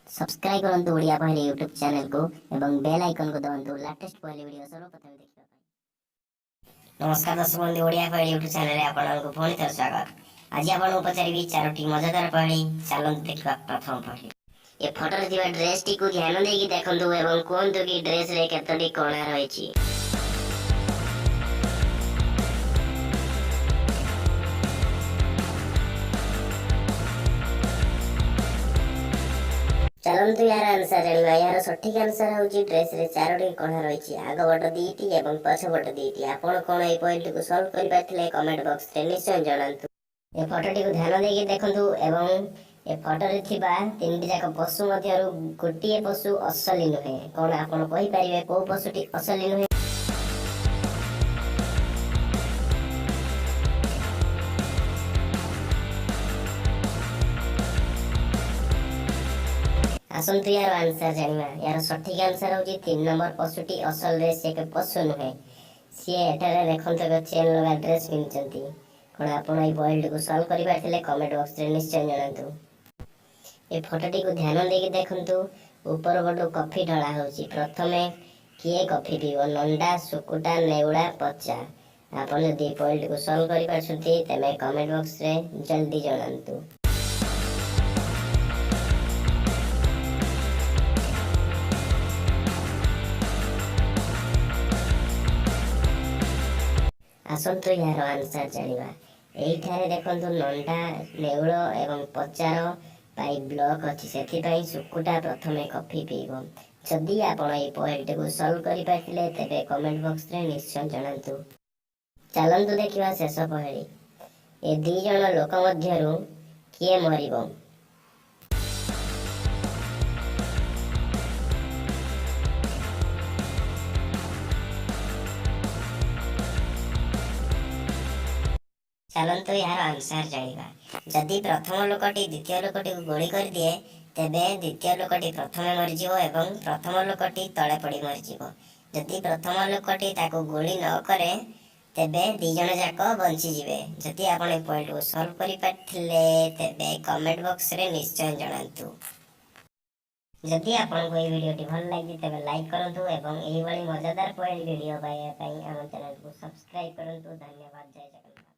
Subscribe କରନ୍ତୁ Odia ପହେଲି YouTube ଚ୍ୟାନେଲକୁ ଏବଂ ବେଲ୍ ଆଇକନ୍କୁ ଦବାନ୍ତୁ ଲାଟେଷ୍ଟ ପହେଲି ଭିଡ଼ିଓ ସର୍ବପ୍ରଥମେ ଦେଖିବା ପାଇଁ। ନମସ୍କାର ଦର୍ଶକ ବନ୍ଧୁ, ଓଡ଼ିଆ ପହେଲି ୟୁଟ୍ୟୁବ୍ ଚ୍ୟାନେଲରେ ଆପଣଙ୍କୁ ପୁଣି ଥରେ ସ୍ୱାଗତ। ଆଜି ଆପଣଙ୍କୁ ପଚାରିବି ଚାରୋଟି ମଜାଦାର ପହେଲି। ଚାଲନ୍ତୁ ଦେଖିବା ପ୍ରଥମ ପହେଲି। ଏ ଫଟୋରେ ଥିବା ଡ୍ରେସଟିକୁ ଧ୍ୟାନ ଦେଇକି ଦେଖନ୍ତୁ ଏବଂ କୁହନ୍ତୁ କି ଡ୍ରେସରେ କେତୋଟି କଣା ରହିଛି। ଚାଲନ୍ତୁ ଏହାର ଆନ୍ସର ଜାଣିବା। ଏହାର ସଠିକ ଆନ୍ସର ହେଉଛି, ଡ୍ରେସରେ ଚାରୋଟି କଣା ରହିଛି, ଆଗ ପଟ 2ଟି ଏବଂ ପଛ ପଟ 2ଟି। ଆପଣ କ'ଣ ଏଇ ପଏଣ୍ଟଟିକୁ ସଲ୍ଭ କରିପାରିଥିଲେ? କମେଣ୍ଟ ବକ୍ସରେ ନିଶ୍ଚୟ ଜଣାନ୍ତୁ। ଏ ଫଟୋଟିକୁ ଧ୍ୟାନ ଦେଇକି ଦେଖନ୍ତୁ ଏବଂ ଏ ଫଟୋରେ ଥିବା ତିନିଟି ଯାକ ପଶୁ ମଧ୍ୟରୁ ଗୋଟିଏ ପଶୁ ଅସଲି ନୁହେଁ। କ'ଣ ଆପଣ କହିପାରିବେ କୋଉ ପଶୁଟି ଅସଲି ନୁହେଁ? ଆସନ୍ତୁ ଏହାର ଆନ୍ସର ଜାଣିବା। ଏହାର ସଠିକ ଆନ୍ସର ହେଉଛି, 3 ନମ୍ବର ପଶୁଟି ଅସଲରେ ସେ ଏକ ପଶୁ ନୁହେଁ। ସିଏ ଏଠାରେ ଦେଖନ୍ତୁ, ଏକ ଚେନ୍ ଲଗା ଡ୍ରେସ୍ ପିନ୍ଧିଛନ୍ତି। କ'ଣ ଆପଣ ଏଇ ପଏଣ୍ଟଟିକୁ ସଲ୍ଭ କରିପାରିଥିଲେ? କମେଣ୍ଟ ବକ୍ସରେ ନିଶ୍ଚୟ ଜଣାନ୍ତୁ। ଏ ଫଟୋଟିକୁ ଧ୍ୟାନ ଦେଇକି ଦେଖନ୍ତୁ। ଉପର ପଟୁ କଫି ଢଳା ହେଉଛି। ପ୍ରଥମେ କିଏ କଫି ପିଇବ? ନଣ୍ଡା, ଶୁକୁଟା, ନେଉଳା, ପଚା। ଆପଣ ଯଦି ଏ ପଏଣ୍ଟଟିକୁ ସଲ୍ଭ କରିପାରୁଛନ୍ତି, ତେବେ କମେଣ୍ଟ ବକ୍ସରେ ଜଲ୍ଦି ଜଣାନ୍ତୁ। ଆସନ୍ତୁ ଏହାର ଆନ୍ସର ଜାଣିବା। ଏଇଠାରେ ଦେଖନ୍ତୁ, ନଣ୍ଡା, ନେଉଳ ଏବଂ ପଚାର ପାଇଁ ବ୍ଲକ୍ ଅଛି। ସେଥିପାଇଁ ଶୁକୁଟା ପ୍ରଥମେ କଫି ପିଇବ। ଯଦି ଆପଣ ଏଇ ପଏଣ୍ଟଟିକୁ ସଲ୍ଭ କରିପାରିଥିଲେ, ତେବେ କମେଣ୍ଟ ବକ୍ସରେ ନିଶ୍ଚୟ ଜଣାନ୍ତୁ। ଚାଲନ୍ତୁ ଦେଖିବା ଶେଷ ପହେଳି। ଏ 2 ଜଣ ଲୋକ ମଧ୍ୟରୁ କିଏ ମରିବ? ଚାଲନ୍ତୁ ଏହାର ଆନ୍ସର ଜାଣିବା। ଯଦି ପ୍ରଥମ ଲୋକଟି ଦ୍ୱିତୀୟ ଲୋକଟିକୁ ଗୁଳି କରିଦିଏ, ତେବେ ଦ୍ୱିତୀୟ ଲୋକଟି ପ୍ରଥମେ ମରିଯିବ ଏବଂ ପ୍ରଥମ ଲୋକଟି ତଳେ ପଡ଼ି ମରିଯିବ। ଯଦି ପ୍ରଥମ ଲୋକଟି ତାକୁ ଗୁଳି ନ କରେ, ତେବେ 2 ଜଣ ଯାକ ବଞ୍ଚିଯିବେ। ଯଦି ଆପଣ ଏ ପଏଣ୍ଟକୁ ସଲ୍ଭ କରିପାରିଥିଲେ, ତେବେ କମେଣ୍ଟ ବକ୍ସରେ ନିଶ୍ଚୟ ଜଣାନ୍ତୁ। ଯଦି ଆପଣଙ୍କୁ ଏହି ଭିଡ଼ିଓଟି ଭଲ ଲାଗିଛି, ତେବେ ଲାଇକ୍ କରନ୍ତୁ ଏବଂ ଏହିଭଳି ମଜାଦାର ପହେଲି ଭିଡ଼ିଓ ପାଇବା ପାଇଁ ଆମ ଚ୍ୟାନେଲକୁ ସବସ୍କ୍ରାଇବ୍ କରନ୍ତୁ। ଧନ୍ୟବାଦ। ଜୟ ଜଗନ୍ନାଥ।